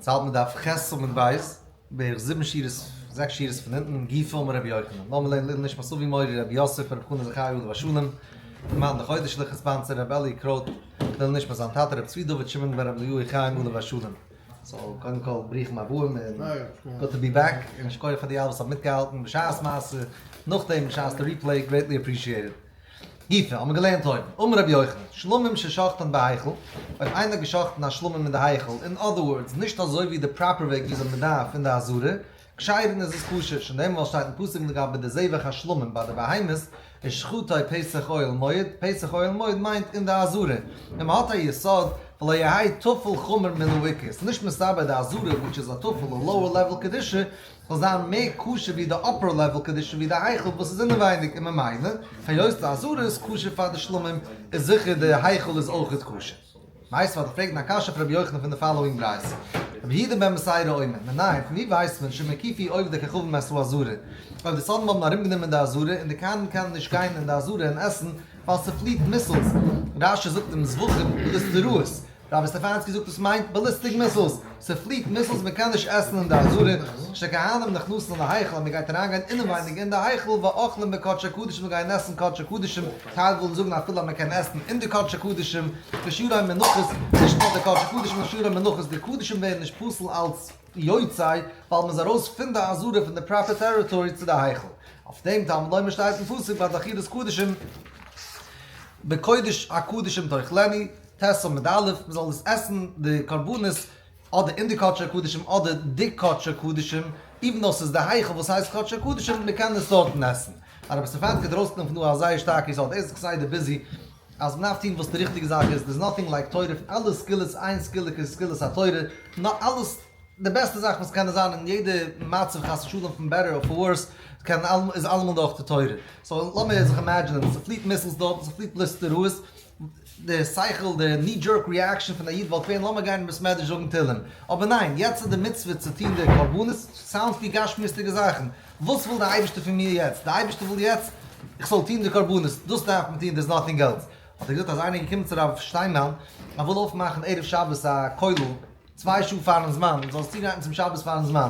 ס'האלט מען דף ח' עמוד ב', בערך זיבן שורות, זעקס שורות פון אונטן, גופא אמר רבי יוחנן, לאמיר לערנען לעילוי נשמת אבי מורי רבי יוסף ברב חנא זכאי עליו השלום, דערמאנט די חודש'ליכע ספאנסער רבי אלי' קרויט, לעילוי נשמת זיין טאטע רבי צבי דוד שמעון בן רבי אליהו חיים עליו השלום. סאו קודם כל ברוכים הבאים און גוד טו בי בעק, און שכוח פאר די אלע וואס האבן מיטגעהאלטן בשעת מעשה, נאכדעם בשעת די ריפלעי, גרעיטלי אפרישיעטעד. גופא, האבן מיר געלערנט אויבן, אמר רבי יוחנן, שלמים ששחטן בהיכל, אויב איינער האט געשחטן א שלמים אין די היכל, אין אדער ווארדס, נישט אזוי ווי די פראפער וועג וויאזוי מען דארף אין די עזרה, כשרין איז עס כשר, שנאמר ווייל שטייט אין פסוק לגבי די זבח השלמים ביי די בהמות, ושחטו פתח אוהל מועד, פתח אוהל מועד מיינט אין די עזרה, און מען האט א יסוד, ולא יהא טפל חמור מן העיקר, ס'איז נישט מסתבר די עזרה וויטש איז א טפל א לאוער לעוועל קדושה, זאל זיין מער כשר ווי די אפער לעוועל קדושה ווי די היכל וואס איז אינעווייניג און ממילא היות די עזרה איז כשר פאר די שלמים איז זיכער די היכל איז אויכעט כשר. מיתיבי וועל איך פרעגן א קשיא אויף רבי יוחנן פון די פאלאואינג ברייתא. רבי יהודה בן בתירא אומר, מנין, פון ווי ווייסט מען שאם הקיפו עובדי כוכבים את העזרה? אויב די שונאים האבן ארומגענומען די עזרה און די כהנים קענען נישט גיין אין די עזרה און עסן ווייל ס'פליעט מיסילס, רש"י זאגט אין זבחים בליסטראות, רבי סטעפאנסקי זאגט עס מיינט באליסטיק מיסילס, ס'פליעט מיסילס מען קען נישט עסן אין די עזרה, שהכהנים נכנסין להיכל אז מען גייט אריינגיין אינעווייניג אין די היכל ואוכלים בקדשי קדשים מיר גייען עסן קדשי קדשים, טייל ווילן זאגן אפילו אז מען קען עסן אין די קדשי קדשים, ושיעורן מנחות, נישט נאר די קדשי קדשים נאר שיעורן מנחות, די קדשים ווערן נישט פסול אלץ יוצא ווייל מען איז ארויס פון די עזרה פון די פראפער טעריטארי צו די היכל, אויף דעם תלמוד לומר שטייט אין פסוק ביי די אכילת קדשים בקודש הקדשים תאכלנו. ט' עמוד א', מען זאל עס עסן די קרבנות אדער אין די קדשי הקדשים אדער די קדשי קדשים, איווען דאו ס'איז די היכל וואס הייסט קדשי קדשים, מען קען עס דארטן עסן. הרב סטעפאנסקי האט ארויסגענומען פון דא א זייער שטארקע יסוד, ער איז כסדר ביזי אז מען דארף טון וואס די ריכטיגע זאך איז, דער'ס נאטינג לייק תורה, פון אלע סגולות איין סגולה כסגולת התורה, נאר אלעס די בעסטע זאך וואס קען זיין אין יעדע מצב חס ושלום פון בעטער אר פאר ווארס, קען איז אלעמאל דורך די תורה. סאו לאמיר זיך אימעדזשינען, ס'פליעט מיסלס דארטן, ס'פליעט בליסטעראות, די שכל, די ני דזשערק ריעקשאן פון א איד וואלט געווען לאמיר גיין אין בית מדרש זאגן תהלים. אבער ניין, יעצט איז די מצוה צו טון די קרבנות, סאונדס ווי גשמיות'דיגע זאכן. וואס וויל די אייבערשטער פון מיר יעצט? די אייבערשטער וויל יעצט איך זאל טון די קרבנות, דאס דארף מען טון, דער'ס נאטינג עלס. האט ער געזאגט אז איינער איז געקומען צו רב שטיינמאן, ער וויל אויפמאכן ערב שבת א כולל, צוויי שעה פארן זמן, זאל עס צוגרייטן צום שבת פארן זמן,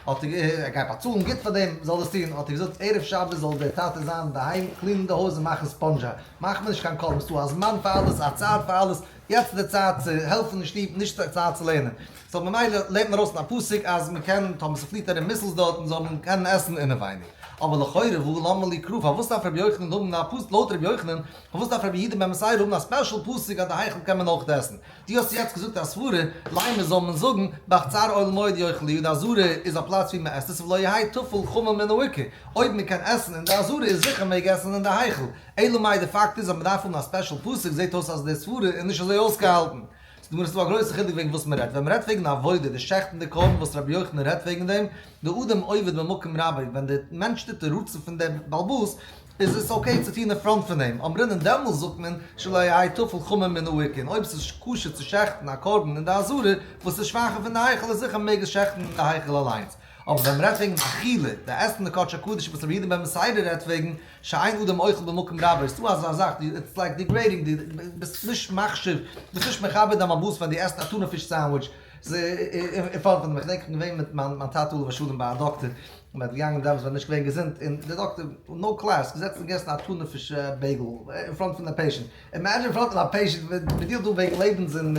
האט ער ער גייט באצאלן גוט פאר דעם, זאל עס טון, האט ער געזאגט ערב שבת זאל דער טאטע זיין אינדערהיים קלינען די הויז און מאכן ספאנדזשע, מאך מיר נישט קיין קול, ס'דא א זמן פאר אלעס, א צייט פאר אלעס, יעצט איז די צייט צו העלפן אין שטוב, נישט די צייט צו לערנען. סאו ממילא לערנט מען ארויס אין א פסוק אז מען קען, טאמער ס'פליעט ארום מיסלס דארטן, זאל מען קענען עסן אינעווייניג. אבער לכאורה והא למה לי קרא, פארוואס דארף רבי יוחנן האבן א פסוק, לויט רבי יוחנן, פארוואס דארף רבי יהודה בן בתירא האבן א ספעשל פסוק אז די היכל קען מען אויך עסן? דו האסט יעצט געזאגט א סברה, לימא זאל מען זאגן, בחצר אוהל מועד יאכלוהו, די עזרה איז א פלאץ ווי מען עסט עס ולא יהא טפל חמור מן העיקר, אויב מען קען עסן אין די עזרה איז זיכער מעג עסן אין די היכל, אלא מאי די פאקט איז אז מען דארף האבן א ספעשל פסוק זעט אויס אז די סברה איז נישט אזוי אויסגעהאלטן. זאגט די גמרא ס'איז דא א גרויסע חילוק וועגן וואס מען רעדט, ווען מען רעדט וועגן עבודה, די שעכטן די קרבן וואס רבי יוחנן רעדט וועגן דעם, דאדם עובד במקום רבו, ווען די מענטש טוט די רצון פון דעם בעל הבית, איז עס אקעי צו טון אין פראנט פון אים, אמרינן דעמאלס זאגט מען שלא יהא טפל חמור מן העיקר, און אויב ס'איז כשר צו שעכטן א קרבן אין די עזרה וואס איז שוואכער פון די היכל איז זיכער מעג עס שעכטן אין די היכל אליינס. אבער ווען מ'רעדט וועגן אכילה, די עסן די קדשי קדשים וואס רבי יהודה בן בתירא רעדט וועגן, שאין אדם אוכל במקום רבו, איז דא אזא זאך, איטס לייק דיגרעידינג, דו ביסט נישט מחשיב, ביסט נישט מכבד דיין בעל הבית ווען דו עסט א טונא פיש סענדוויטש אין פראנט פון אים, איך געדענק איך בין געווען מיט מיין טאטע עליו השלום ביי א דאקטער, מען האט געגאנגען דעמאלטס ווען נישט געווען געזונט און די דאקטער נאו קלעס געזעצן און געגעסן א טונא פיש בעיגל אין פראנט פון די פעישענט, אימעדזשין אין פראנט פון א פעישענט מען דיעלט דא וועגן לעבנס און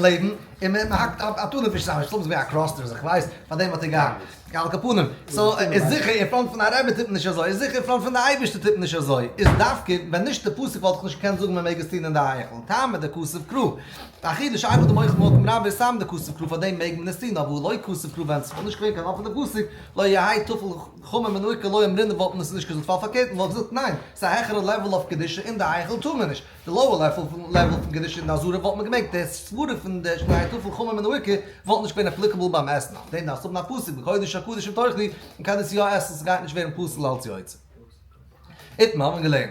לעבן און מען האקט א טונא פיש סענדוויטש, ס'איז געווען א קראסטער איך ווייס פארדעם האט ער געהאקט, על כל פנים סאו איז זיכער אין פראנט פון א רבי טוט מען נישט אזוי, איז זיכער אין פראנט פון די אייבערשטער טוט מען נישט אזוי, איז דווקא ווען נישט די פסוק וואלט איך נישט געקענט זאגן מען מעג עס טון אין די היכל, טעמא דכתב קרא. אכילה שאין אדם אוכל במקום רבו איז טעמא דכתב קרא פאר דעם מעג מען עס טון אבער לא כתב קרא ווען ס'וואלט נישט געווען קיין אפענע פסוק לא יהא טפל חמור מן העיקר לא אמרינן וואלט מען עס נישט געזאגט ווייל פארקערט מען וואלט געזאגט ניין ס'איז א העכערע לעוועל אוו קדושה אין די היכל טאר מען נישט די לאוער לעוועל פון קדושה אין די עזרה וואלט מען געמעגט די סברה פון די שלא יהא טפל חמור מן העיקר וואלט נישט געווען אפליקעבל ביים עסן אויף דעם דארפסטו האבן א פסוק בקודש הקדשים תאכלו מען קען עס יא עסן ס'גייט נישט ווערן פסול אלץ יוצא. איתמר האבן געלערנט.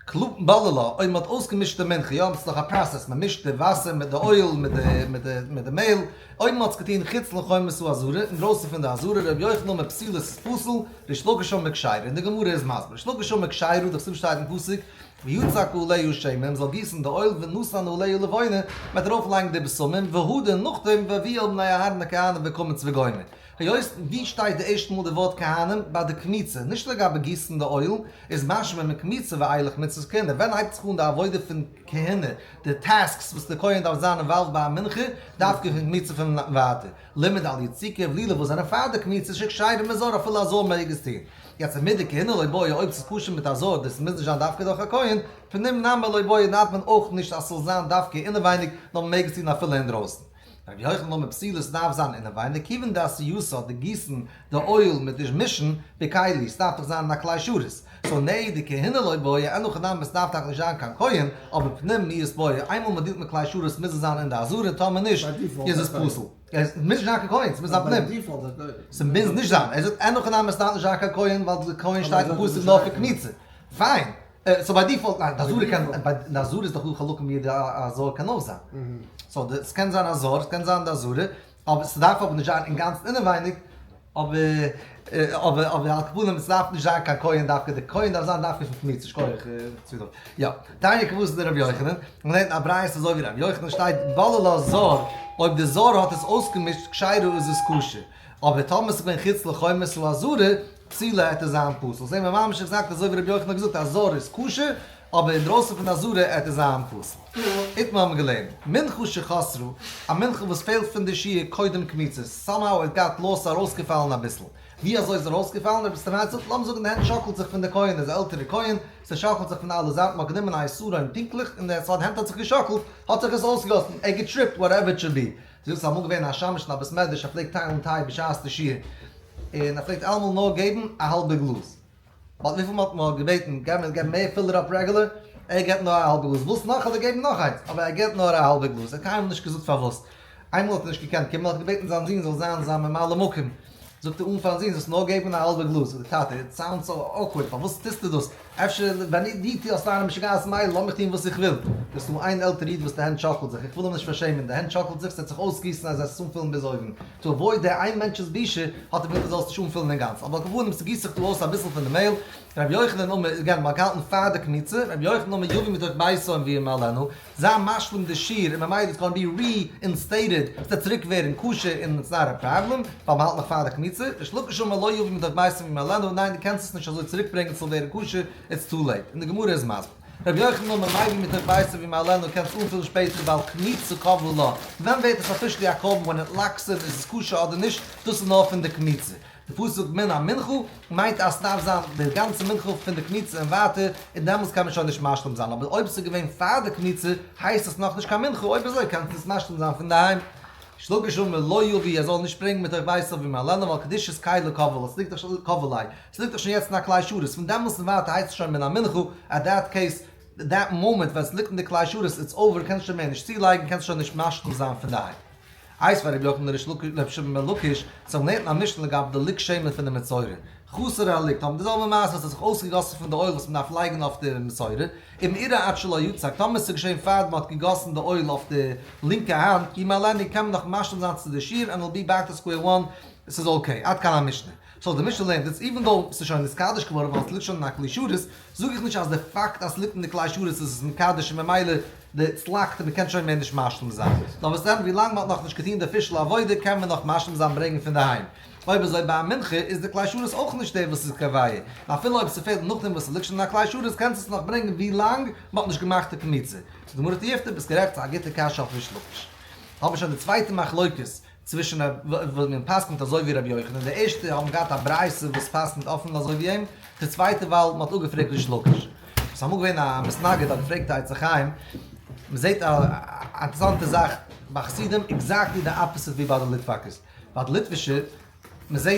כלפון בללה, אויב מען האט אויסגעמישט די מנחה, יא, ס'איז דאך א פראסעס, מען מישט די וואסער מיט די אויל מיט די מיט די מיט די מעהל, אויב מען האט עס געטון חוץ לחומת העזרה, אינדרויסן פון די עזרה, ר' יוחנן אומר פסולה ס'איז פסול, ריש לקיש אומר כשרה, און די גמרא איז מסביר, ריש לקיש אומר כשרה, דכתיב שטייט אין פסוק. ויצק עליה שמן, מ'זאל גיסן די אויל ונתן עליה לבונה, מ'וועט ארויף לייגן די בשמים, והדר נאכדעם והביאה אל בני אהרן הכהנים וקמץ וגומר. היות ווי שטייט די ערשטע מאל די ווארט כהנים? ביי די קמיצה, נישט לגבי גיסן די אויל, איז משמע מקמיצה ואילך מצות כהונה, ווען הייבט זיך אן די עבודה פון כהונה, די tasks וואס די כהן דארף זיין involved ביי א מנחה, דווקא פון קמיצה פון ווייטער, לימד על יציקה ולולב וואס זענען פאר די קמיצה שכשרים מזר אפילו א זר מעג עס טון. יעצט ומדכהונה לא בעי אויב ס'איז כשר מיט א זר דאס מוז נישט זיין דווקא דורך א כהן, פנים נמי לא בעי דארף מען אויך נישט אז ס'זאל זיין דווקא אינעווייניג נאר מ'מעג עס טון אפילו אינדרויסן. רבי יוחנן אמר פסולה ס'דארף זיין אינעווייניג כיוון דעשייתה די גיסן די אויל מיט די מישן בכלי ס'דארף דאך זיין אין א כלי שרת סאו נהי דכהונה לא בעי אין הכי נמי ס'דארף טאקע נישט זיין קיין כהן אבער פנים מיהת בעי איינמאל מ'דילט מיט כלי שרת מוז עס זיין אין די עזרה טאמער נישט איז עס פסול. עס מוז נישט זיין קיין כהן, ס'מוז זיין פנים. ס'מוז נישט זיין. ער זאגט אין הכי נמי ס'דארף נישט זיין קיין כהן ווייל די כהן שטייט אין פסוק נאר פון קמיצה. פיין. סאו ביי default, ניין, די עזרה קען, ביי די עזרה איז דאך דא חלקים ווי די עזרה קען אויך זיין. סאו ס'קען זיין א זר, ס'קען זיין די עזרה, אבער ס'דארף אבער נישט זיין אינגאנצן אינעווייניג, אבער אבער אבער על כל פנים ס'דארף נישט זיין קיין כהן דווקא, די כהן דארף זיין דווקא פון קמיצה, שכוח צבי דוד. יא, תניא כוותיה דרבי יוחנן, מען לערנט א ברייתא אזוי ווי רבי יוחנן שטייט בללה זר, אויב די זר האט עס אויסגעמישט כשרה איז עס כשר, אבער טאמער ס'איז געווען חוץ לחומת העזרה, פסולה עט עס זיין פסול. זעהן מיר ממש עקזעקט אזוי ווי רבי יוחנן האט געזאגט אז זר איז כשר, אבער אינדרויסן פון די עזרה עט עס זיין פסול. איתמר האבן געלערנט, מנחה שחסרה, א מנחה וואס פעלט פון די שיעור קודם קמיצה, somehow it got lost ארויסגעפאלן אביסל. ווי אזוי איז ארויסגעפאלן? רבי סטעמאן זאגט, לאמיר זאגן די הענט שאקלט זיך פון די כהן, איז א עלטערע כהן, ס'שאקלט זיך פון אלע זייטן, מ'האט גענומען א עשרה פונקטליך, און די הענט האט זיך געשאקלט, האט זיך עס אויסגעגאסן, ער געטריפט, whatever it should be. זי זאגט ס'איז אמאל געווען א שמש אין א בית מדרש ער פלעגט טיילן טיי בשעת די שיעור, און ער פלעגט אלעמאל נאר געבן א האלבע גלאז, ווייל וויפיל מ'האט נאר געבעטן געב מיר געב מער fill it up regular, ער געבט נאר א האלבע גלאז, ווילסט נאך זאל ער געבן נאך איינס, אבער ער געבט נאר א האלבע גלאז, ער האט קיינמאל נישט געזאגט פארוואס, איינמאל האט ער נישט געקענט קומען האט ער געבעטן זיין זון זאל זיין זיין ממלא מקום, זאגט ער אן פארן זון זאלסט נאר געבן א האלבע גלאז, זאגט דער טאטע it sounds so awkward פארוואס טוסטו דאס, אפשר ווען דו טוסט דיינע משוגעת מילא לאז מיך טון וואס איך וויל, דאס איז דא איין עלטער איד וואס די הענט שאקלט זיך, איך וויל אים נישט פארשעמען, די הענט שאקלט זיך ס'וועט זיך אויסגיסן אז עס אנפילן ביז אויבן, to avoid די איין מענטש'ס בושה האט ער געזאגט דו זאלסט נישט אנפילן אינגאנצן, אבער על כל פנים ס'גיסט זיך דא אויס אביסל פון די מעהל, רבי יוחנן אמר, again מ'האט געהאלטן פאר די קמיצה, רבי יוחנן אמר יביא מתוך ביתו וימלאנה, זיי משלים די שיעור און ממילא איטס גאנא בי reinstated, ס'וועט צוריק ווערן כשר און it's not a problem, ווייל מ'האלט נאך פאר די קמיצה, ריש לקיש אמר לא יביא מתוך ביתו וימלאנה, ניין דו קענסט עס נישט אזוי צוריק ברענגען ס'זאל ווערן כשר, it's too late, און די גמרא איז מסביר. רבי יוחנן אמר מביא מתוך ביתו וימלאנה קענסט אנפילן שפעטער ווייל קמיצה קבעה לה, ווען ווערט עס officially א קרבן ווען it locks in איז עס כשר אדער נישט, דאס איז נאר פון די קמיצה. די פסוק מן המנחה מיינט אז סדארף זיין די גאנצע מנחה פון די קמיצה און ווייטער, און דעמאלטס קען מען שוין נישט משלים זיין, אבער אויב סאיז געווען פאר די קמיצה הייסט עס נאכנישט קיין מנחה, אויב אזוי קענסטו עס משלים זיין פון דערהיים. ריש לקיש אמר לא יביא ער זאל נישט ברענגען מתוך ביתו וימלאנה ווייל קדושת כלי קבעה לה, סליגט דאך שוין קבעה ליה, סליגט דאך שוין יעצט אין א כלי שרת, פון דעמאלטס און ווייטער הייסט עס שוין מן המנחה, at that case, that moment ווען סליגט אין די כלי שרת it's over קענסט שוין מער נישט צולייגן קענסט שוין נישט משלים זיין פון דערהיים. איתיביה רבי יוחנן לריש לקיש לרבי שמעון בן לקיש, זיי האבן געלערנט אין א משנה לגבי די לוג שמן פון די מצורע. חסר הלוג, האבן די זעלבע מעשה וואס האט זיך אויסגעגאסן פון די אויל וואס מען דארף לייגן אויף די מצורע, אם אירע עד שלא יצק, טאמער עס איז געשען פאר מען האט געגאסן די אויל אויף די לינקע האנט, ימלאנה קען מען נאך משלים זיין צו די שיעור and it'll be back to square one, עס איז okay. עד כאן המשנה. so די משנה לערנט איז even though ס'איז שוין נתקדש געווארן ווייל ס'ליגט שוין אין א כלי שרת, זאג איך נישט אז די פאקט אז ס'ליגט אין די כלי שרת איז עס מקדש און ממילא די צלקת און מ'קען שוין מער נישט משלים זיין. נאר וואס דען ווילאנג מ'האט נאכנישט געטון די official עבודה קען מען נאך משלים זיין ברענגען פון דערהיים. אויב אזוי ביי א מנחה איז די כלי שרת אויך נישט דער וואס איז קובע. און אפילו אויב ס'פעלט נאכדעם וואס ס'ליגט שוין אין א כלי שרת קענסטו עס נאך ברענגען ווילאנג מ'האט נישט געמאכט די קמיצה. זאגט די גמרא תיובתא ביסט גערעכט ס'איז א גוטע קשיא אויף ריש לקיש. האבן מיר שוין די צווייטע מחלוקת צווישן רב וואס מען פסק'נט אזוי ווי רבי יוחנן, די ערשטע האבן געהאט א ברייתא וואס פסק'נט אפן אזוי ווי אים, די צווייטע ווייל מען האט אפגעפרעגט ריש לקיש. עס איז אמאל געווען א מתנגד האט געפרעגט א עצי חיים, מען זעט א אינטערעסאנטע זאך ביי חסידים exactly די opposite ווי ביי די ליטוואקעס, ביי די ליטווישע מען זעט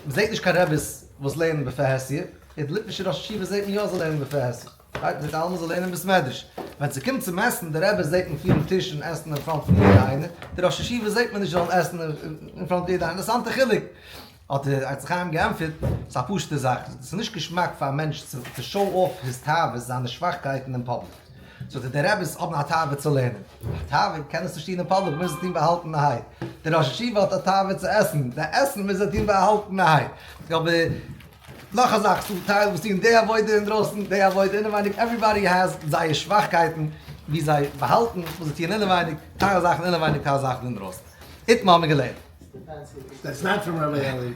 מען זעט נישט קיין רעביס וואס לערנען בפרהסיא, און די ליטווישע ראש ישיבה זעט מען יא זיי לערנען בפרהסיא. right, מ'זעט אלעמאל זאל לערנען אין בית מדרש. ווען ס'קומט צום עסן, די רבי זעט מען פירן טיש און עסן אין front פון יעדע איינער, די ראש ישיבה זעט מען נישט זאלן עסן אין front פון יעדע איינער, אינטערעסאנטע חילוק. האט דער עצי חיים געענטפערט, ס'איז א פשוטע זאך, ס'איז נישט געשמאק פאר א מענטש צו show off his תאוות, זיינע שוואכקייטן אין public. זאגט ער, די רבי'ס האבן א תאווה צו לערנען. א תאווה, קען עס נישט טון אין public, מוז עס טון באהאלטענערהייט. דער ראש ישיבה האט א תאווה צו עסן, די עסן מוז ער טון באהאלטענערהייט. אבער. נאך א זאך, ס'דא טייל וואס טוען די עבודה אינדרויסן, די עבודה אינעווייניג, עוועריבאדי העז זייער שוואכקייטן ווי זיי באהאלטן וואס זיי טוען אינעווייניג, טייל זאכן אינעווייניג טייל זאכן אינדרויסן. איתמר האבן מיר געלערנט. דעטס נאט פראם רבי אלי.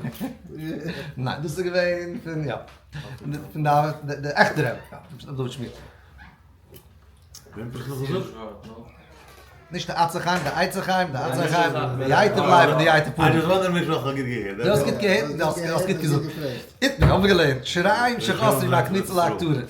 ניין, דאס איז געווען פון יא, פון די עכטע רבי, רבי דוד שמידט. נישט די עצי חיים, די עצי חיים, די עצי חיים, די ייטב לב און די ייטב פנים. דו האסט גוט געהערט און דו האסט גוט געזאגט. איתמר, האבן מיר געלערנט, שיריים שחסרו בין הקמיצה להקטרה.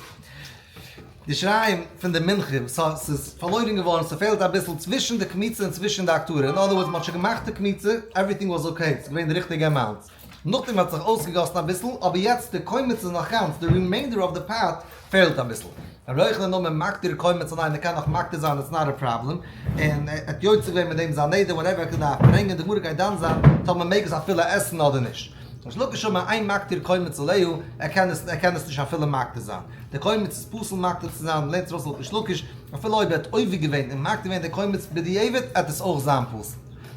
די שיריים פון די מנחה, ס'איז פארלוירן געווארן, ס'פעלט אביסל צווישן די קמיצה און צווישן די הקטרה. אין אדער ווארדס, מ'האט שוין געמאכט די קמיצה, עווריטינג וואס אקעי, ס'איז געווען די ריכטיגע אמאונט. נאכדעם האט זיך אויסגעגאסן אביסל, אבער יעצט די קומץ איז נאך גאנץ, די רימעינדער אוו די פאט פעלט אביסל. ר' יוחנן אמר מקטיר קומץ עליה, ער קען נאך מקטיר זיין איטס נאט א פראבלעם, און ער האט יוצא געווען מיט דעם זיין נדר וואטעווער ער דארף ברענגען, די גמרא גייט דן זיין טאמער מען מעג עס אפילו עסן אדער נישט. ריש לקיש אמר אין מקטיר קומץ עליה, ער קען עס ער קען עס נישט אפילו מקטיר זיין. די קומץ איז פסול מקטיר צו זיין, לערנט ארויס לויט ריש לקיש, אפילו אויב ער האט עובר געווען און מקטיר געווען די קומץ בדיעבד עט עס אויך זיין פסול.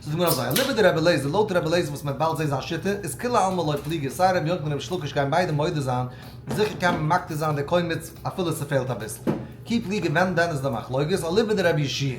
זאגט די גמרא אזוי, אליבא דרבי אליעזר, לויט רבי אליעזר וואס מען וועט באלד זעהן זיין שיטה, איז כולי עלמא לא פליגי, סיי רבי יוחנן און ריש לקיש גייען ביידע מודה זיין, זיכער קען מען מקטיר זיין די קומץ אפילו ס'פעלט אביסל. כי פליגי ווען דען איז די מחלוקת? אליבא דרבי יהושע.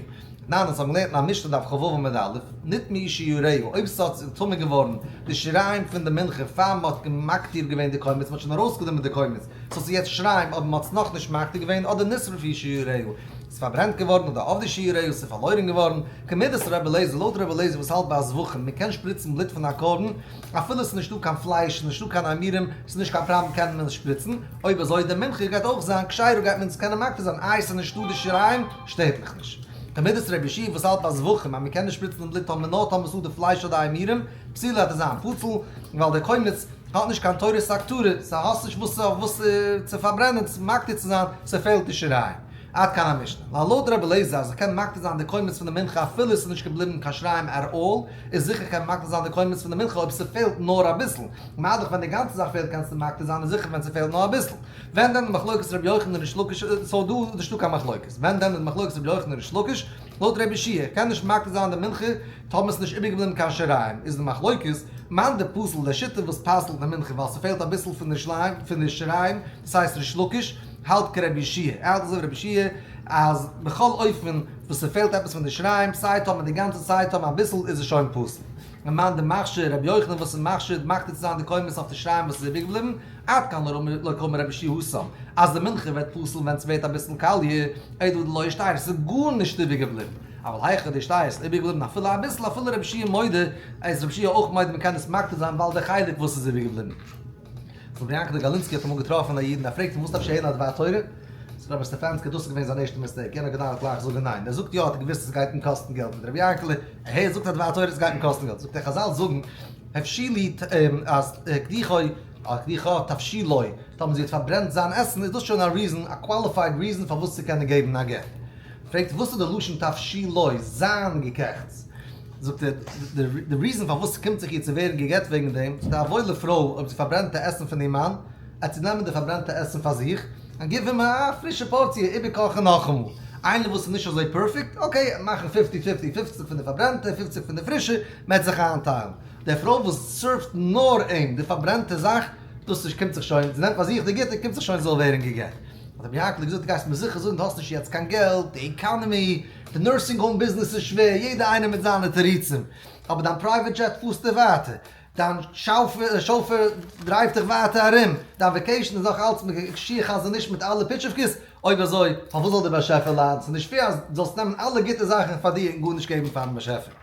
תנן אונז האבן געלערנט אין א משנה דף כ"ו עמוד א', נטמאו שיריה, אויב ס'האט טמא געווארן די שיריים פון די מנחה פאר מ'האט מקטיר געווען די קומץ, מ'האט שוין ארויסגענומען די קומץ, סאו ס'איז יעצט שיריים אבער מ'האט עס נאכנישט מקטיר געווען, אדער נשרפו שיריה, ס'איז פארברענט געווארן אדער אבדו שיריה, ס'איז פארלוירן געווארן, כמידת רבי אליעזר, לויט רבי אליעזר וואס האלט ביי זבחים, מען קען שפריצן בלוט פון א קרבן, אפילו ס'איז נישטא קיין פלייש, ס'איז נישטא קיין אימורים, ס'איז נישט קיין פראבלעם קען מען עס שפריצן, אויב אזוי די מנחה גייט אויך זיין כשרה גייט מען עס קענען מקטיר זיין, איי ס'איז נישטא די שיריים, שטערט מיך נישט. כמידת רבי יהושע וואס האלט ביי זבחים אז מען קען נישט שפריצן בלוט טאמער נאר טאמער ס'איז דא די פלייש אדער אימורים, פסולה וועט עס זיין פסול, ווייל דער קומץ האט נישט קיין תורת הקטרה, ס'האסט נישט וואס אויף וואס צו פארברענען, צו מקטיר צו זיין, ס'פעלט די שיריים. עד כאן המשנה. ווייל לויט רבי אליעזר אז איך קען מקטיר זיין די קומץ פון די מנחה אפילו עס איז נישט געבליבן קיין שיריים at all, איז זיכער קען מען מקטיר זיין די קומץ פון די מנחה אויב ס'פעלט נאר אביסל. מה דאך ווען די גאנצע זאך פעלט קענסטו מקטיר זיין איז זיכער ווען ס'פעלט נאר אביסל. ווען דען די מחלוקת רבי יוחנן ריש לקיש, סאו דא איז נישטא קיין מחלוקת. ווען דען די מחלוקת רבי יוחנן ריש לקיש, לויט רבי יהושע איך קען נישט מקטיר זיין די מנחה טאמער ס'איז נישט איבערגעבליבן קיין שיריים, איז די מחלוקת, מאן דפסיל די שיטה וואס פסל'ט די מנחה ווייל ס'פעלט אביסל פון די שליים פון די שיריים, דאס הייסט ריש לקיש, האלט כרבי יהושע, ער האלט אזוי ווי רבי יהושע אז בכל אופן וואס ס'פעלט עפעס פון די שיריים, סיי טאמער די גאנצע סיי טאמער אביסל איז עס שוין פסול. און מאן דמכשיר רבי יוחנן וואס איז מכשיר מקטיר צו זיין די קומץ אויף די שיריים וואס איז איבערגעבליבן, עד כאן לא קאמר רבי יהושע התם, אז די מנחה ווערט פסול ווען ס'ווערט אביסל קאליע, אלא דלא אישתייר, ס'איז גארנישט איבערגעבליבן, אבל היכא דאישתייר ס'איז איבערגעבליבן אפילו אביסל אפילו רבי יהושע מודה, איז רבי יהושע אויך מודה מ'קען עס מקטיר זיין ווייל די חלק וואס איז איבערגעבליבן. רבי יענקעלע גאלינסקי האט אמאל געטראפן א איד און ער פרעגט אים וואס דארף איך הערן א דבר תורה? זאגט רבי סטעפאנסקי דאס איז געווען זיין ערשטע mistake, יענער האט געדארפט גלייך זאגן ניין, ער זאגט יא האט ער געוואוסט עס גייט אים קאסטן געלט, מיט רבי יענקעלע ער הערט זאגט א דבר תורה עס גייט אים קאסטן געלט, זאגט ער חזל זאגן הבשילי אז הקדיחה הקדיחה תבשילו, טאמער זי האט פארברענט זיין עסן איז דאס שוין א reason, א qualified reason פארוואס צו קענען געבן א גט. פרעגט וואס איז די לשון תבשילו, זיין געקעכטס? זאגט ער, די reason פארוואס ס'קומט זיך איר צו ווערן גע'גט וועגן דעם, זאגט ער, א וואוילע פרוי אויב זי פארברענט די עסן פון איר מאן, עט זי נעמען די פארברענטע עסן פאר זיך, און גיב אים א פרישע פארציע איבערקאכן נאכאמאל. איינער וואס איז נישט אזוי perfect, okay, מאכן fifty fifty, 50 פון די פארברענטע, 50 פון די פרישע, מ'עט זיך איינטיילן. די פרוי וואס serve ט נאר אים די פארברענטע זאך, דאס איז קומט זיך שוין, זי נעמט פאר זיך די גוטע, קומט זיך שוין זי זאל ווערן גע'גט. האט רבי יענקעלע געזאגט, דו גייסט מיר זיכער זאגן דו האסט נישט יעצט קיין געלט, די economy, די nursing home ביזנעס איז שווער, יעדער איינער מיט זיינע תירוצים, אבער דיין private jet פארסטו ווייטער, דיין שאופער drive ט דיך ווייטער ארום, דיין vacation איז נאך אלץ מיט שיך חזון איש מיט אלע פיטשעווקעס, אויב אזוי פארוואס זאל דער באשעפער ליידן? ס'איז נישט fair אז דו זאלסט נעמען אלע גוטע זאכן פאר דיר און גארנישט געבן פארן באשעפער.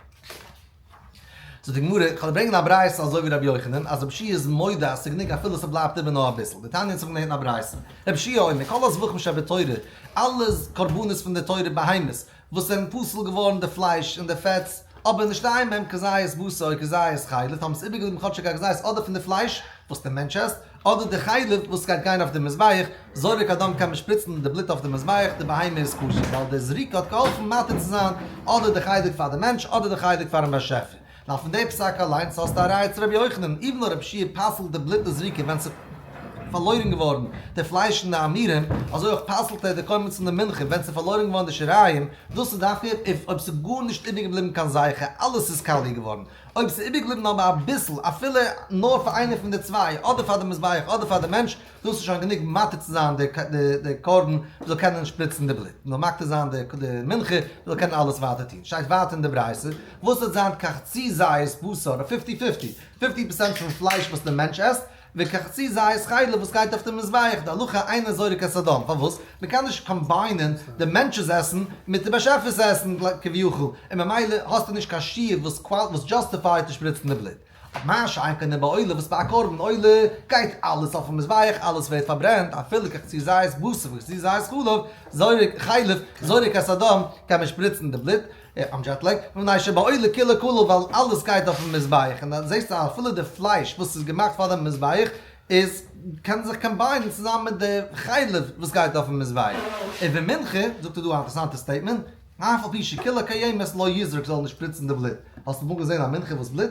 זאגט די גמרא, איך וועל ברענגען א ברייתא אזוי ווי רבי יוחנן, אז רבי יהושע איז מודה אז ס'איז גענוג אפילו ס'בלייבט איבער נאר אביסל, דתניא אונז האבן געלערנט אין א ברייתא, רבי יהושע אומר, כל הזבחים שבתורה, אלע קרבנות פון די תורה בהמות, וואס זענען פסול געווארן די פלייש און די פעטס, אבער נשתייר מהם כזית בשר או כזית חלב, האבן עס איבערגעבליבן כאטשיג א כזית אדער פון די פלייש וואס דער מענטש עסט, אדער די חלב וואס גייט גיין אויף די מזבח, זורק הדם קען מען שפריצן די בלוט אויף די מזבח, די בהמה איז כשר, ווייל די זריקה האט געהאלפן מתיר צו זיין אדער די חלק פאר די מענטש אדער די חלק פארן באשעפער. נאר פון די פסק אליינס האסטו א ראיה צו רבי יוחנן, even though רבי יהושע פסל'ט די בלוט די זריקה ווען. פארלוירן געווארן די פלייש און די אימורים, אזוי אויך פסל'ט ער די קומץ פון די מנחה ווען ס'איז פארלוירן געווארן די שיריים, דאס איז דווקא אויב אויב ס'איז גארנישט איבערגעבליבן קיין זכר, אלעס איז קאליע געווארן. אויב ס'איז איבערגעבליבן אבער אביסל, אפילו נאר פאר איינער פון די צוויי, אדער פאר די מזבח אדער פאר די מענטש, דאס איז שוין גענוג מתיר צו זיין די די קרבן, מ'זאל קענען שפריצן די בלוט, מ'זאל מקטיר זיין די די מנחה, מ'זאל קענען אלעס ווייטער טון. שטייט ווייטער אין די ברייתא, וואס וועט זיין כחצי זית בשר, א פיפטי פיפטי, פיפטי פערסענט פון פלייש וואס די מענטש עסט, וכחצי זית חלב וואס גייט אויף די מזבח, די הלכה אינו זורק את הדם, פארוואס? מען קען נישט קאמביינען די מענטש'ס עסן מיט די באשעפער'ס עסן כביכול, און ממילא האסטו נישט קיין שיעור וואס וואס דזשאסטיפייד צו שפריצן די בלוט. מה שאין כן בעולה וואס ביי א קרבן עולה גייט אלעס אויפן מזבח, אלעס ווערט פארברענט, אפילו כחצי זית בשר וכחצי זית חלב, זורק חלב, זורק את הדם, קען מען שפריצן די בלוט, איים דזשעט לעג, מפני שבעולה כולה כליל ווייל אלעס גייט אויפן מזבח, און דאן זעסטו אז אפילו די פלייש וואס איז געמאכט פאר דעם מזבח איז קען זיך קאמביינען צוזאמען מיט די חלב וואס גייט אויפן מזבח. ובמנחה, זאגט ער דא א אינטערעסאנטע סטעיטמענט, אף על פי שכולה קיימת לא יזרוק זאל נישט שפריצן די בלוט. האסט אמאל געזען א מנחה וואס בלוט?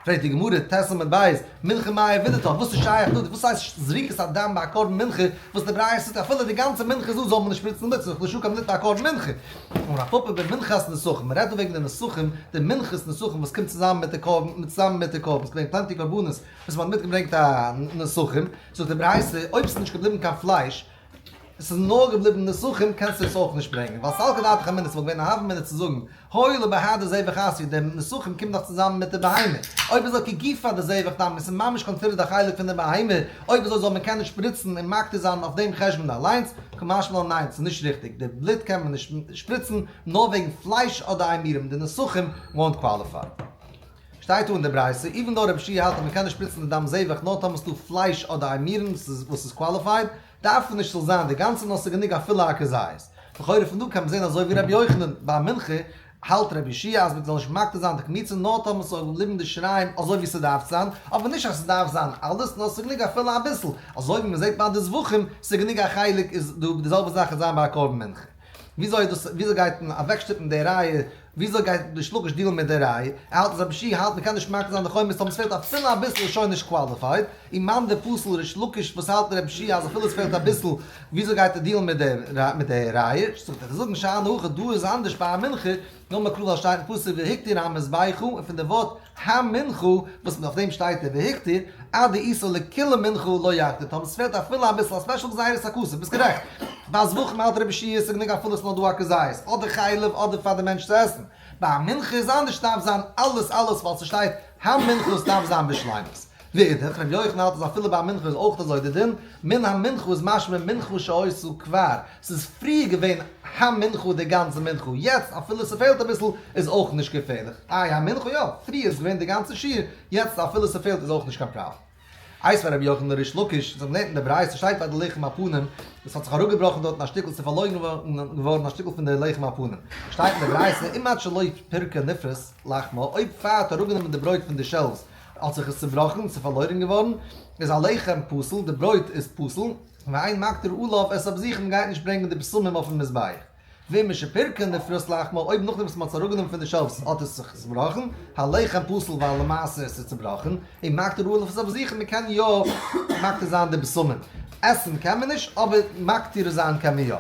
פרעגט די גמרא, ט' עמוד ב', מנחה מאי עבידתה, וואס איז שייך דא, וואס הייסט זריקת הדם ביי א קרבן מנחה, וואס די ברייתא זאגט אפילו די גאנצע מנחה איז דא זאל מען נישט שפריצן בלוט, ס'איז דאך נישטא קיין בלוט ביי א קרבן מנחה. אמר רב פפא במנחת נסכים, מ'רעדט דא וועגן די נסכים, די מנחת נסכים וואס קומט צוזאמען מיט די קרבן, צוזאמען מיט די קרבן, ס'איז געווען פלענטי קרבנות וואס מ'האט מיטגעברענגט א נסכים, זאגט די ברייתא, אויב ס'איז נישט געבליבן קיין פלייש, עס איז נאר געבליבן נסכים קענסטו עס אויך נישט ברענגען ווייל סלקא דעתך אמינא ס'וואלט געווען א הוה אמינא צו זאגן הואיל ובהדי זבח אתיא די נסכים קומט דאך צוזאמען מיט די בהמה אויב אזוי כגופא דזבח דמי עס איז ממש קאנסידערט א חלק פון די בהמה אויב אזוי זאל מען קענען שפריצן און מקטיר זיין אויף דעם חשבון אליינס קא משמע לן ניין ס'איז נישט ריכטיג די בלוט קען מען נישט שפריצן נאר וועגן פלייש אדער אימורים די נסכים וואונט קוואליפיי. שטייט דא אין די ברייתא, איווען דאו רבי יהושע האלט אז מען קען נישט שפריצן די דם זבח נאר טאמער ס'איז דא פלייש אדער אימורים וואס איז קוואליפייד, דארף נישט ס'זאל זיין די גאנצע נאר ס'איז גענוג אפילו א כזית. לכאורה פון דא קען מען זען אזוי ווי רבי יוחנן ביי מנחה האלט רבי יהושע אז מ'זאל נישט מקטיר זיין די קמיצה נאר טאמער ס'זאל געבליבן די שיריים אזוי ווי ס'דארף זיין, אבער נישט אז ס'דארף זיין אלעס נאר ס'איז גענוג אפילו אביסל, אזוי ווי מ'זעט ביי די זבחים ס'איז גענוג א חלק איז דא די זעלבע זאך וועט זיין ביי א קרבן מנחה. וויאזוי איז דאס וויאזוי גייט מען אוועקשטופן די ראיה וויאזוי גייט ריש לקיש דילן מיט די ראיה? ער האלט אז רבי יהושע האלט מ'קען נישט מקטיר זיין די חומץ טאמער ס'פעלט אפילו אביסל איז שוין נישט קוואליפייד, און מאן דפסיל ריש לקיש וואס האלט רבי יהושע אז אפילו ס'פעלט אביסל וויאזוי גייט ער דילן מיט די מיט די ראיה? זאגט ער זאגן שאני הכא דא איז אנדערש ביי א מנחה דאמר קרא ווייל שטייט אין פסוק והקטיר המזבחה און פון די ווארט המנחה וואס אויף דעם שטייט דער והקטיר עד דאיתא לכולה מנחה לא יקטיר טאמער ס'פעלט אפילו אביסל א ספעשל גזירת הכתוב ביסט גערעכט ביי זבחים האלט רבי יהושע ס'איז גענוג אפילו ס'נאר דא א כזית אדער חלב אדער פאר די מענטש צו עסן ביי א מנחה איז אנדערש ס'דארף זיין אלעס אלעס ווייל ס'שטייט המנחה ס'דארף זיין בשלימות ואידך רבי יוחנן האלט אז אפילו ביי א מנחה איז אויך אזוי די דין מן המנחה איז משמע מנחה שהיתה כבר ס'איז פריער געווען המנחה די גאנצע מנחה, יעצט אפילו ס'פעלט אביסל איז אויך נישט געפערליך, איי המנחה יא, פריער איז געווען די גאנצע שיעור, יעצט אפילו ס'פעלט איז אויך נישט קיין פראבלעם. איתיביה רבי יוחנן לריש לקיש, זיי האבן געלערנט אין די ברייתא שטייט ביי די לחם הפנים, עס האט זיך אראפגעבראכן דארטן א שטיקל ס'איז פארלוירן געווארן א שטיקל פון די לחם הפנים, שטייט אין די ברייתא אם עד שלא פירקה נפרס לחמה, אויב פאר האט אראפגענומען די ברויט פון די שעלווס האט זיך עס צובראכן, ס'איז פארלוירן געווארן, איז הלחם פסול, די ברויט איז פסול. ואין מקטיר עליו את הפסחים מ'גייט נישט ברענגען די בשמים אויפן מזבח. ואם משפירקה נפרס לחמה אויב נאכדעם וואס מ'האט עס אראפגענומען פון די שעלפס האט עס זיך צובראכן, הלחם פסול ווייל למעשה עס איז צובראכן, און מקטיר עליו את הפסחים מ'קען יא מקטיר זיין די בשמים. עסן קען מען נישט אבער מקטיר זיין קען מען יא.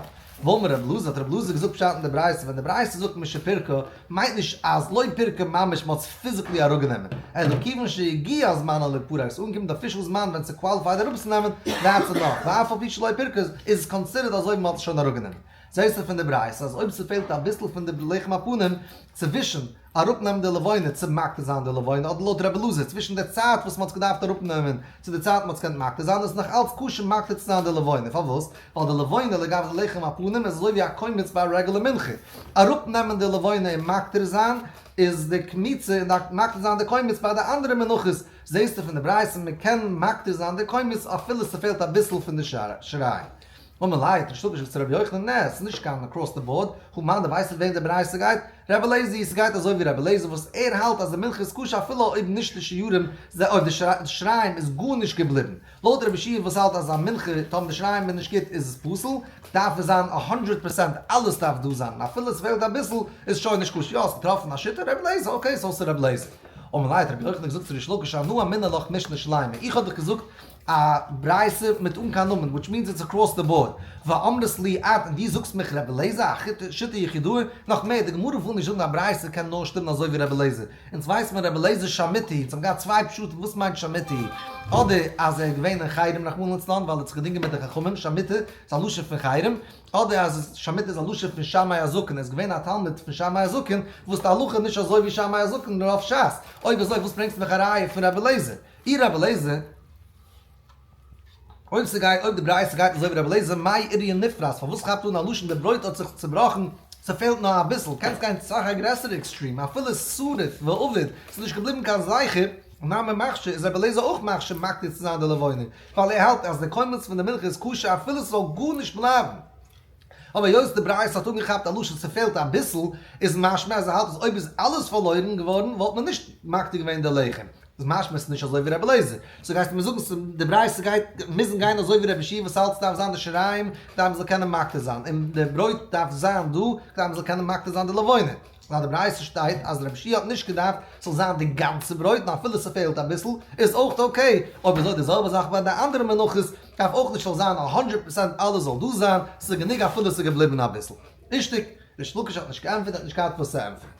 ואמר רב אלעזר האט רב אלעזר געזאגט פשט אין די ברייתא ווען די ברייתא זאגט משפירקה מיינט נישט אז לא פירקה ממש מ'האט עס פיזיקלי אראפגענומען אלא כיוון שהגיע זמנה ליפרק ס'איז אנגעקומען די אפישעל זמן ווען ס'קוואליפייד אראפצונעמען דעטס ענאף ואף על פי שלא פירקה איז עס קאנסידערט אזוי ווי מ'האט עס שוין אראפגענומען. זעהסטו פון די ברייתא אז אויב ס'פעלט אביסל פון די לחם הפנים צווישן אראפנעמען די לבונה צו מקטיר זיין די לבונה אדער לויט רבי אלעזר צווישן די צייט וואס מ'האט עס געדארפט אראפנעמען צו די צייט מ'האט עס געקענט מקטיר זיין איז נאך אלץ כשר מקטיר צו זיין די לבונה פארוואס? ווייל די לבונה לגבי די לחם הפנים איז אזוי ווי א קומץ ביי א רעגולער מנחה אראפנעמען די לבונה און מקטיר זיין איז די קמיצה און מקטיר זיין די קומץ ביי די אנדערע מנחות זעהסטו פון די ברייתא מ'קען מקטיר זיין די קומץ אפילו ס'פעלט אביסל פון די שיריים. אמר ליה, האט ריש לקיש געזאגט צו רבי יוחנן, נע, ס'איז נישט קיין אקראס די באורד, הא מאן דו ווייסט וועם די ברייתא גייט? רבי אליעזר, ס'גייט אזוי ווי רבי אליעזר וואס ער האלט אז די מנחה איז כשר אפילו אויב נישט די שיעורים, אויב די שיריים איז גארנישט געבליבן. לויט רבי יהושע וואס האלט אז א מנחה טאמער די שיריים איז נישט גוט איז עס פסול, דארף עס זיין א הונדרעט פערסענט אלעס דארף דא זיין און אפילו עס פעלט אביסל איז שוין נישט כשר, יא האסט געטראפן א שיטה רבי אליעזר, אקעי סאו ס'איז רבי אליעזר. אמר ליה, האט רבי יוחנן געזאגט צו ריש לקיש אנא אמינא לך משנה שלימה, איך האב דיך געזאגט. א ברייתא מיט אן קיין נאמען, וויטש מיענס איטס אקראס די באורד, ואמרת לי את, און דו זאגסט מיך רבי אליעזר, א שיטה יחידאה, נאך מער, די גמרא וויל נישט זאגן א ברייתא קען נאר שטימען אזוי ווי רבי אליעזר, אונז ווייסט מען רבי אליעזר שמותי, אונז האבן געהאט צוויי פשטים וואס מיינט שמותי, אדער אז ער איז געווען אין חרם רחמנא לצלן ווייל ער האט זיך געדינגען מיט די חכמים, שמותי איז א לשון פון חרם, אדער אז שמותי איז א לשון פון שמאי הזקן, ער איז געווען א תלמיד פון שמאי הזקן, וואס די הלכה איז נישט אזוי ווי שמאי הזקן רוב ש"ס, אויב אזוי וואס ברענגסטו מיך א ראיה פון רבי אליעזר? אי רבי אליעזר, אויב ס'גייט אויב די ברייתא גייט אזוי ווי רבי אליעזר, מאי איריא נפרס, פארוואס כאפט אן א לשון די ברויט האט זיך צובראכן, ס'פעלט נאר אביסל, קענסט גיין סאך א גרעסערע עקסטרים, אפילו שריף ואביד, ס'איז נישט געבליבן קיין זכר, נמי מכשיר, איז רבי אליעזר אויך מכשיר מקטיר צו זיין די לבונה, ווייל ער האלט אז די קומץ פון די מנחה איז כשר אפילו ס'זאל גארנישט בלייבן. אבער היות די ברייתא האט אנגעכאפט א לשון ס'פעלט אביסל, איז משמע אז ער האלט אז אויב איז אלעס פארלוירן געווארן וואלט מען נישט מקטיר געווען די לחם. איז משמע ס'איז נישט אזוי ווי רבי אליעזר. סאו גייסטו מיר זאגן די ברייתא גייט מוזן גיין אזוי ווי רבי יהושע וואס האלט ס'דארף זיין די שיריים כדי מ'זאל קענען מקטיר זיין, און די ברויט דארף זיין דא כדי מ'זאל קענען מקטיר זיין די לבונה. ווייל די ברייתא שטייט אז רבי יהושע האט נישט געדארפט ס'זאל זיין די גאנצע ברויט נאר אפילו ס'פעלט אביסל איז אויך okay, אויב אזוי די זעלבע זאך ביי די אנדערע מנחות דארף אויך נישט זאל זיין א הונדרעט פראצענט אלעס זאל דא זיין, ס'איז גענוג אפילו ס'איז געבליבן אביסל. ריכטיג, ריש לקיש האט נישט געענטפערט ער האט נישט געהאט וואס צו ענטפערן.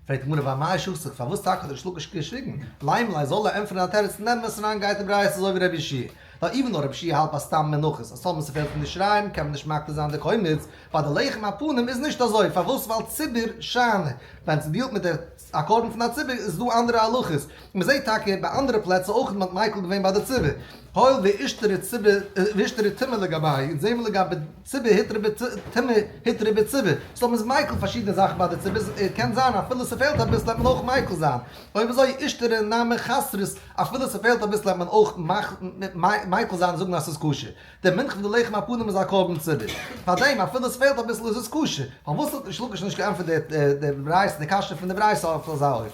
פרעגט די גמרא ואמאי שתיק פארוואס טאקע האט ריש לקיש געשוויגן? לימא ליה זאל ער ענטפערן א תירוץ אין אמת'ן אריין גייט די ברייתא אזוי ווי רבי יהושע ווייל even though רבי יהושע האלט ביי סתם מנחות אז טאמער ס'פעלט פון די שיריים קען מען נישט מקטיר זיין די קומץ, ביי די לחם הפנים איז נישט אזוי, פארוואס? ווייל ציבור שאני, ווען ס'דילט מיט די א קרבן פון א ציבור איז דא אנדערע הלכות, און מ'זעט טאקע ביי אנדערע פלעצער אויך מ'האט מיקל געווען ביי די ציבור, הואיל ואישתרי ציבור ואישתרי טומאה לגבייהו, אונז זעהן מיר לגבי ציבור הותרה בטומאה הותרה בציבור, סאו מ'איז מיקל פארשידענע זאכן ביי די ציבור, קען זיין אפילו ס'פעלט אביסל וועט מען אויך מיקל זיין, אויב אזוי אישתרי נמי חסרות אפילו ס'פעלט אביסל וועט מען אויך מיקל זיין און זאגן אז ס'איז כשר. די מנחה פון די לחם הפנים איז א קרבן ציבור. פארדעם אפילו עס פעלט אביסל איז עס כשר. פארוואס האט ריש לקיש נישט געענטפערט די ברייתא די קשיא פון די ברייתא אויף אזא אופן?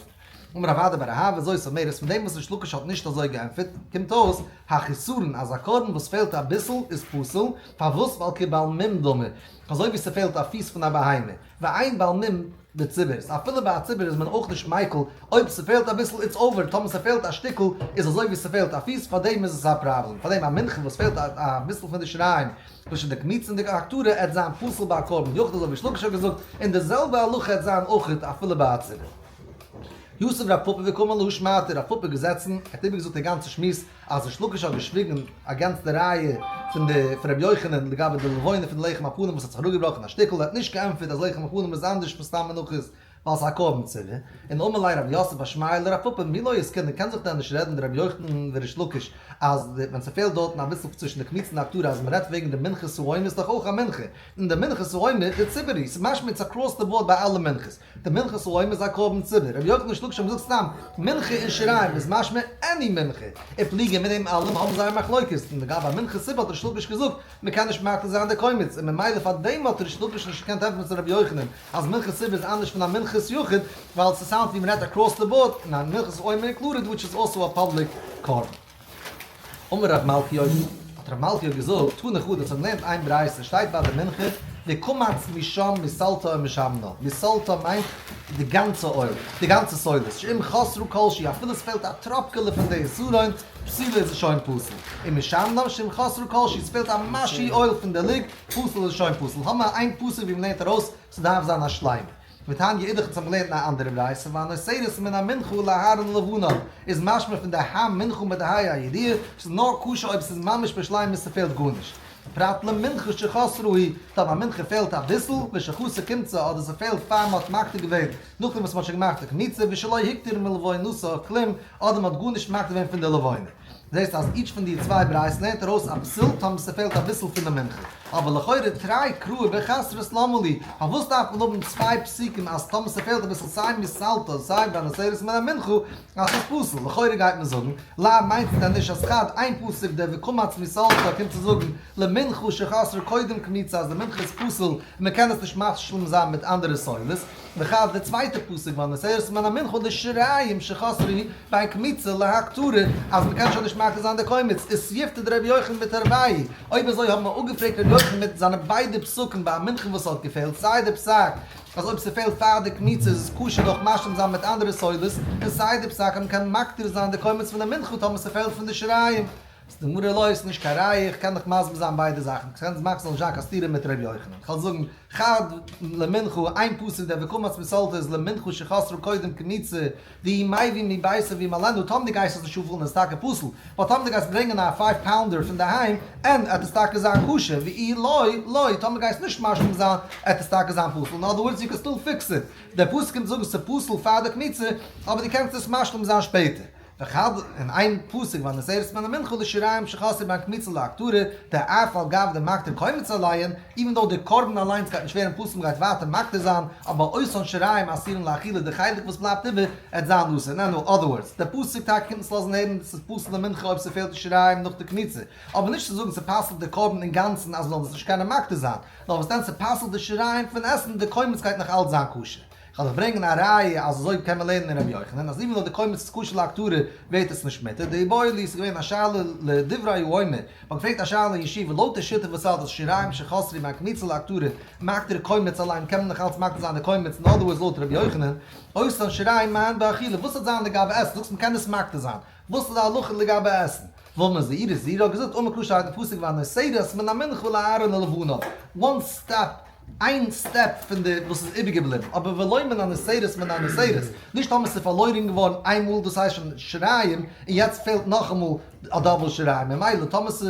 אמר רב אדא בר אהבה זאת אומרת פון דעם וואס ריש לקיש האט נישט אזוי געענטפערט קומט אויס החיסרון אז א קרבן וואס פעלט אביסל איז פסול, פארוואס ווייל כבעל מום דמי אזוי ווי ס'פעלט א פיס פון א בהמה ואין בעל מום בציבור, סא אפילו ביי א ציבור איז מען אויך נישט מיקל, אויב ס'פעלט אביסל it's over, טאמער ס'פעלט א שטיקל איז אזוי ווי ס'פעלט א פיס, פארדעם איז עס א פראבלעם, פארדעם א מנחה וואס פעלט אביסל פון די שיריים צווישן די קמיצה און די הקטרה עט זיין פסול ביי א קרבן יחיד אזוי ווי ריש לקיש האט געזאגט, און די זעלבע הלכה עט זיין אויך אפילו ביי א ציבור. יתיב רב פפא וקאמר להא שמעתא, רב פפא געזעצן, ער האט איבערגעזאגט די גאנצע שמועס, אז ריש לקיש האט געשוויגן against די ראיה פון די פון רבי יוחנן לגבי די לבונה פון לחם הפנים וואס האט זיך אראפגעבראכן א שטיקל, ער האט נישט געענטפערט אז לחם הפנים איז אנדערש פון סתם מנחות ווייל ס'איז א קרבן ציבור, און אמר ליה רב יוסף בר שמעיה לרב פפא מי לא עסקינן קען זיך דען נישט רעדן די רבי יוחנן וריש לקיש אז ווען ס'פעלט דארטן אביסל צווישן די קמיצה און די הקטרה אז מ'רעדט וועגן די מנחת העומר איז דאך אויך א מנחה און די מנחת העומר איז ציבור ס'איז משמע it's across the board ביי אלע מנחות. די מנחת העומר איז א קרבן ציבור. רבי יוחנן ריש לקיש האבן געזאגט סתם מנחה און שיריים איז משמע any מנחה. ופליגי מיט דעם אלעם האבן זיי א מחלוקת. און לגבי א מנחת ציבור האט ריש לקיש געזאגט מען קען נישט מקטיר זיין די קומץ און ממילא פאר דעם האט ריש לקיש נישט געקענט ענטפערן צו רבי יוחנן אז מנחת ציבור איז אנדערש פון א מנחת יחיד ווייל ס' sound ווי מען רעדט across the board און א מנחת העומר included which is also א public קרבן. אמר רב מלכיאור, האט רב מלכיאור געזאגט, תנא חדא, אונז האבן געלערנט איין ברייתא, שטייט ביי די מנחה, וקמץ משם מסלתה ומשמנה, מסלתה מיינט די גאנצע oil, די גאנצע סולת, שאם חסרה כל שהיא, אפילו עס פעלט א טראפקעלע פון די עשרון, פסולה איז עס שוין פסול, ומשמנה שאם חסרה כל שהיא, עס פעלט א משהו oil פון די לוג, פסול איז עס שוין פסול, האבן מיר איין פסוק ווי מען לערנט ארויס, ס'דארף זיין א שלימה. ותניא אידך אונז האבן געלערנט אין א אנדערע ברייתא והנותרת מן המנחה לאהרן ולבניו איז משמע פון די המנחה מיט די ה' הידיעה ס'איז נאר כשר אויב ס'איז ממש בשלימות ס'פעלט גארנישט פרט למנחה שחסרה היא טאמער א מנחה פעלט אביסל ושחסר קומצה אדער ס'פעלט פאר מ'האט מקטיר געווען נאכדעם וואס מ'האט שוין געמאכט די קמיצה ושלא הקטיר מלבונתה כלום אדער מ'האט גארנישט מקטיר געווען פון די לבונה. זעסט אז each פון די צוויי ברייתות לערנט ארויס א פסול טאמער ס'פעלט אביסל פון די מנחה. אבער לכאורה תרי קראי בחסרות למה לי, פארוואס דארף מען האבן צוויי פסוקים אז טאמער ס'פעלט אביסל סיי מסלתה סיי והנותרת מן המנחה אז ס'איז פסול? לכאורה גייט מען זאגן, לאו מיינט דען נישט אז חד איין פסוק דער וקמץ מסלתה קומט צו זאגן למנחה שחסרה קודם קמיצה אז די מנחה איז פסול און מ'קען עס נישט משלים זיין מיט אנדערע סולת, וחד די צווייטע פסוק והנותרת מן המנחה לשיריים שחסרה בין קמיצה להקטרה אז מ'קען שוין נישט מקטיר זיין די קומץ איז תיובתא דרבי יוחנן בתרווייהו אויב אזוי האבן מיר אפגעפרעגט רבי יוחנן מיט זיינע ביידע פסקים ביי א מנחה וואס האט געפעלט סיי די פסק אז אויב ס'פעלט פאר די קמיצה איז עס כשר דורך משלים זיין מיט אנדערע סולת און סיי די פסק אז מ'קען מקטיר זיין די קומץ פון די מנחה טאמער ס'פעלט פון די שיריים. זאגט די גמרא לא, ס'איז נישט קיין ראיה, איך קען דאך מסביר זיין ביידע זאכן, קען מאכן ס'זאל נישט זיין קיין סתירה מיט ר' יוחנן, כ'וועל זאגן חד למנחה, איין פסוק דער וקמץ מסלתה איז למנחה שחסרה קודם קמיצה, דאי מביא מביתו וימלאנה, טאמער דו גייסט עס נישט אנפולן איז טאקע פסול, באט טאמער דו גייסט ברענגען א פייוו פאונדער פון דערהיים, ען עט עס טאקע זיין כשר, ואי לא, לא, טאמער גייסט נישט משלים זיין, עט עס טאקע זיין פסול, אין אדער ווארדס יו קען סטיל פיקס איט, דער פסוק קומט זאגן ס'איז פסול פאר די קמיצה, אבער דו קענסט עס משלים זיין שפעטער. וחד, און איין פסוק והנותרת מן המנחה לשיריים שחסרו בין קמיצה להקטרה, דאף על גב דמקטר קומץ עליהן, איווען דאו די קרבן אליינס גייט נישט ווערן פסול מ'גייט ווייטער מקטיר זיין, אבער אותן שיריים אסורין לאכילה די חלק וואס בלייבט איבער עט זיין אסור, אין אדער ווארדס, די פסוק טאקע קומט אונז לאזן הערן ס'איז פסול למנחה אויב ס'פעלט די שיריים נאך די קמיצה, אבער נישט צו זאגן ס'פסל'ט די קרבן אינגאנצן אז מ'זאל עס נישט קענען מקטיר זיין, נאר וואס דען ס'פסל'ט די שיריים פון עסן די קומץ גייט נאך אלץ זיין כשר. כ'וועל דיך ברענגען א ראיה אז אזוי קען מען לערנען אין רבי יוחנן אז איווען דאו די קומץ איז כשר להקטרה ווערט עס נישט מותר, דאיבעיא להו ס'איז געווען א שאלה לדברי האומר, מ'האט געפרעגט א שאלה אין ישיבה לויט די שיטה וואס האלט אז שיריים שחסרו בין קמיצה להקטרה מקטיר קומץ עליהן קען מען נאך אלץ מקטיר זיין די קומץ אין אדער ווארדס לויט רבי יוחנן אותן שיריים מהו באכילה וואס וועט זיין לגבי עסן זאגסט מ'קען עס מקטיר זיין וואס איז די הלכה לגבי עסן? ואמר זעירי זעירי האט געזאגט אמר קרא שטייט אין פסוק והנותרת מן המנחה לאהרן ולבניו וואן סטעפ איין סטעפ פון די וואס איז איבערגעבליבן, אבער ולא מן הנותרת מן הנותרת, נישט טאמער ס'איז פארלוירן געווארן איין מאל דאס הייסט שוין שיריים, און יעצט פעלט נאכאמאל א דאבל שיריים, ממילא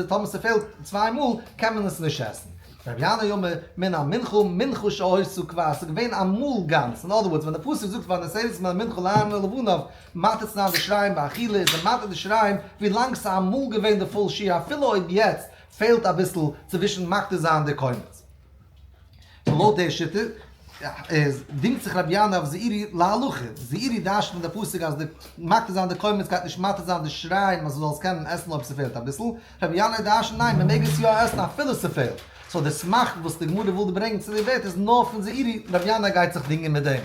טאמער ס'פעלט צוויי מאל קען מען עס נישט עסן. רבי ינאי אמר, מן המנחה מנחה שהיתה כבר, ס'איז געווען אמאל גאנץ, אין אדער ווארדס ווען די פסוק זאגט והנותרת מן המנחה לאהרן ולבניו, מתיר צו זיין די שיריים באכילה איז ער מתיר די שיריים ווילאנג ס'איז אמאל געווען די פול שיעור אפילו אויב יעצט פעלט אביסל צווישן מקטיר זיין די קומץ. סאו לויט די שיטה איז דינגט זיך רבי ינאי אויף זעירי להלכה, זעירי דרש'נט פון די פסוק אז די מקטיר זיין די קומץ גייט נישט מתיר זיין די שיריים אז מ'זאל עס קענען עסן אויב ס'פעלט אביסל, רבי ינאי דרש'נט ניין מ'מעג עס יא עסן אפילו ס'פעלט, סאו די סמך וואס די גמרא וויל דא ברענגען צו די ווערטער איז נאר פון זעירי, רבי ינאי גייט זיך דינגען מיט דעם.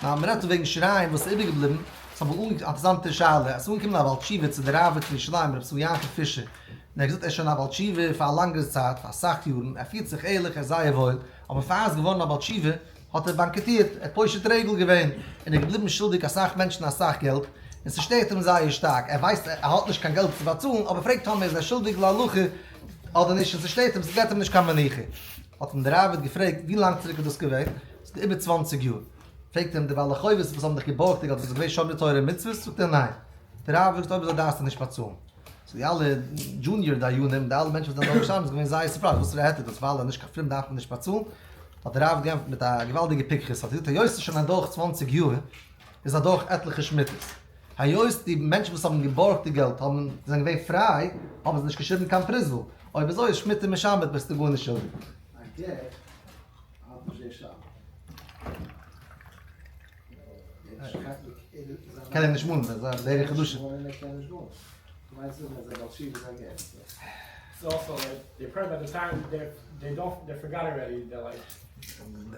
נאר מ'רעדט דא וועגן שיריים וואס איז איבערגעבליבן, ס'איז אמאל אנגעקומען א אינטערעסאנטע שאלה, עס איז אנגעקומען א בעל תשובה צו די ראב"ד פון ירושלים רבי ישראל יעקב פישער, און ער האט געזאגט ער איז שוין א בעל תשובה פאר א לאנגע צייט, פאר אסאך יארן, ער פירט זיך ערליך, ער איז זייער וואויל, אבער פאר ער איז געווארן א בעל תשובה האט ער באנקראטירט, ער האט פושט רגל געווען, און איז געבליבן שולדיג אסאך מענטשן אסאך געלט, און ס'שטערט אים זייער שטארק, ער ווייסט ער האט נישט קיין געלט צו באצאלן, אבער פרעגט טאמער איז ער שולדיג להלכה אדער נישט, און ס'שטערט אים, ס'געט אים נישט קיין מנוחה. האט אים דער ראב"ד געפרעגט ווי לאנג צוריק איז דאס געווען? ס'איז איבער צוואנציג יאר. פרעגט אים די בעלי חובות וואס האבן דיך געבארגט די געלט איז געווען שומרי תורה ומצוות? זאגט ער ניין. דער ראב"ד זאגט אויב אזוי דארפסטו נישט באצאלן. סאו די אלע דזשוניאר דיינים, די אלע מענטשן וואס זענען דארט געשטאנען איז געווען זייער סורפרייזד, וואס רעדט ער דאס ווייל ער איז נישט קיין פרום דארף מען נישט באצאלן? האט דער ראב"ד געענטפערט מיט א געוואלדיגע פיקחות, האט ער געזאגט היות ס'איז שוין אדורך צוואנציג יאר, איז אדורך עטליכע שמיטות. היות די מענטשן וואס האבן געבארגט די געלט האבן זענען געווען פריי, האבן זיי נישט געשריבן קיין פרוזבול. אויב אזוי איז שמיטה משמט ביסטו גארנישט שולדיג. א גט האט נישט די שאלה. קען ער נישט מאנען, דאס איז א דרך חדשה.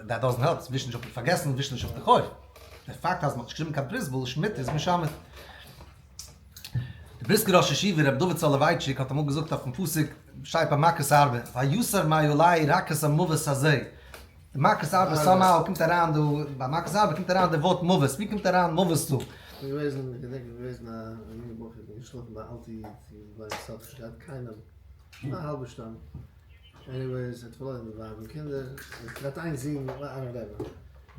דעט דאזענט העלפ, ווישן נישט אויף די פארגעסן, ווישן נישט אויף די חוב. די פאקט אז מ'האט נישט געשריבן קיין פרוזבול שמיטה איז משמט. די בריסקער ראש ישיבה רבי דוד סאלאווייטשיק האט אמאל געזאגט אויפן פסוק שטייט ביי מכת ארבה ויסר מעלי רק את המוות הזה. די מכת ארבה סאמהאו קומט אריין דא, ביי מכת ארבה קומט אריין די ווארט מוות, ווי קומט אריין מוות דא? כ'בין געוועזן, איך געדענק איך בין געוועזן א יונגע בחור, כ'בין געשלאפן ביי א אלטע איד, ביי סוף נישט געהאט קיינעם, א האלבע שטאנד, עניוועיס ער האט פארלוירן די ווייב און קינדער, ער האט געהאט איין זון, א רבי,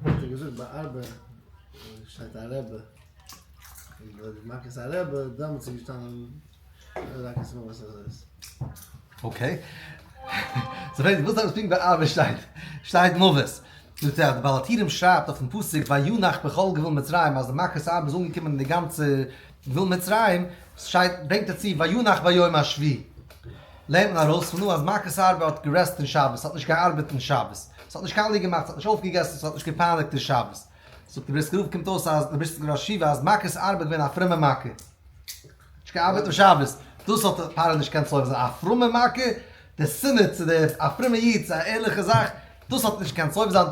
האט ער געזאגט ביי ארבה שטייט א רבי, און ביי די מכת ארבה דעמאלטס איז געשטאנען רק את המוות הזאת. אקעי. סאו פרעגט וואס דארף פונקט ביי ארבה שטייט שטייט מוות. זאגט ער אז די בעל הטורים שרייבט אויפן פסוק וינח בכל גבול מצרים אז די מכת ארבה איז אנגעקומען אין די גאנצע גבול מצרים, שטייט ברענגט ער צו וינח ביום השביעי. לערנט מען ארויס פון דא אז מכת ארבה האט גערעסט אין שבת, ס'האט נישט געארבעט אין שבת, ס'האט נישט קאליע געמאכט, ס'האט נישט אויפגעגעסן, ס'האט נישט געפייניגט אין שבת. זאגט די בריסקער רב קומט אויס אז די בריסקער ראש ישיבה אז מכת ארבה איז געווען א פרומע מכה. נישט געארבעט אום שבת, דאס האט פרעה נישט געקענט סובל זיין, א פרומע מכה, די שנאה צו די א פרומע איד צו א ערליכע זאך, דאס האט נישט געקענט סובל זיין,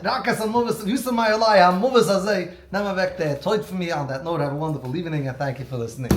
רק את המוות, ויסר מעלי המוות הזה, נעם אוועק די טויט פון מיר, אן דעט נאוט, העוו א וואנדערפול איווענינג ענד טענק יו פאר ליסענינג.